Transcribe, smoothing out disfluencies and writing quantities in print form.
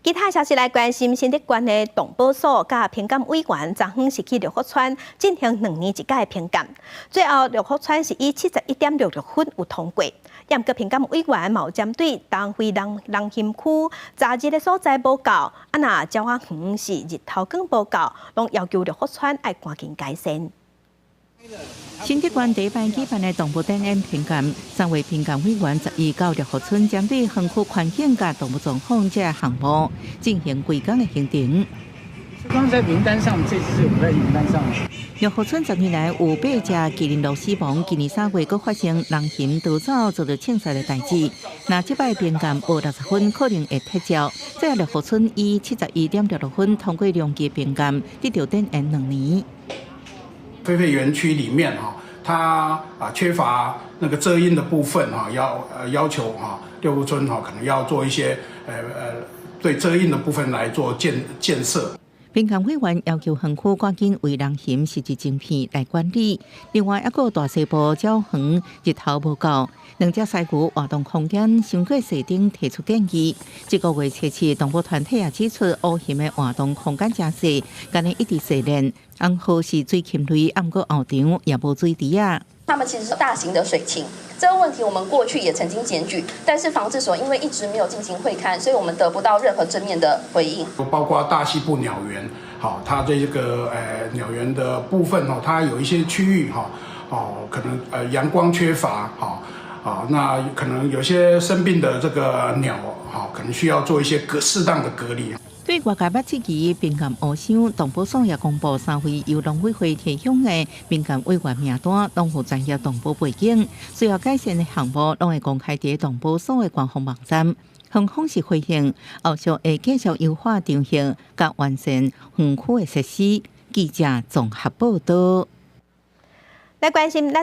其他消息來關心，新竹縣的動保所佮評鑑委員昨昏是去六福村進行2年一屆的評鑑，最後六福村是以71.66分有通過。毋過評鑑委員嘛有針對東非人人熊區雜日的所在無夠，啊若鳥仔園是日頭光無夠，攏要求六福村愛趕緊改善。新竹縣第一擺舉辦的動物展演評鑑，三位評鑑委員11到六福村針對園區環境佮動物狀況這個項目進行規工的行程。剛在名單上，這次是有在名單上。六福村10年來有八隻麒麟鹿死亡，今年3月閣發生人熊逃走遭著槍殺的代誌。若這擺評鑑無60分，可能會撤照。最後六福村以71.66分通過兩級評鑑，得著展延2年。飛飛園區裡面哈，它啊缺乏那個遮陰的部分哈，要求哈六福村哈可能要做一些對遮陰的部分來做建設。評鑑委員要求園區趕緊為人熊設置晶片來管理。另外，抑閣大西埔鳥園日頭無夠，兩隻犀牛活動空間傷過細等提出建議。這個月初七，動物團體也指出，烏熊的活動空間誠細，敢若一直試練。紅河是水禽類，毋過後場也無水池仔。他們其實是大型的水禽，這個問題我們過去也曾經檢舉，但是防治所因為一直沒有進行會勘，所以我們得不到任何正面的回應。包括大溪埔鳥園，好，它這個鳥園的部分哦，它有一些區域哈，哦，可能陽光缺乏，哈，啊，那可能有些生病的這個鳥，哈，可能需要做一些適當的隔離。對外界捌質疑評鑑烏箱，動保所也公布三位由農委會提供的評鑑委員名單，攏有專業動保背景，需要改善的項目，攏會公開佇動保所的官方網站。園方是回應，後續會繼續優化場域，佮完善園區的設施。記者綜合報道。來關心咱。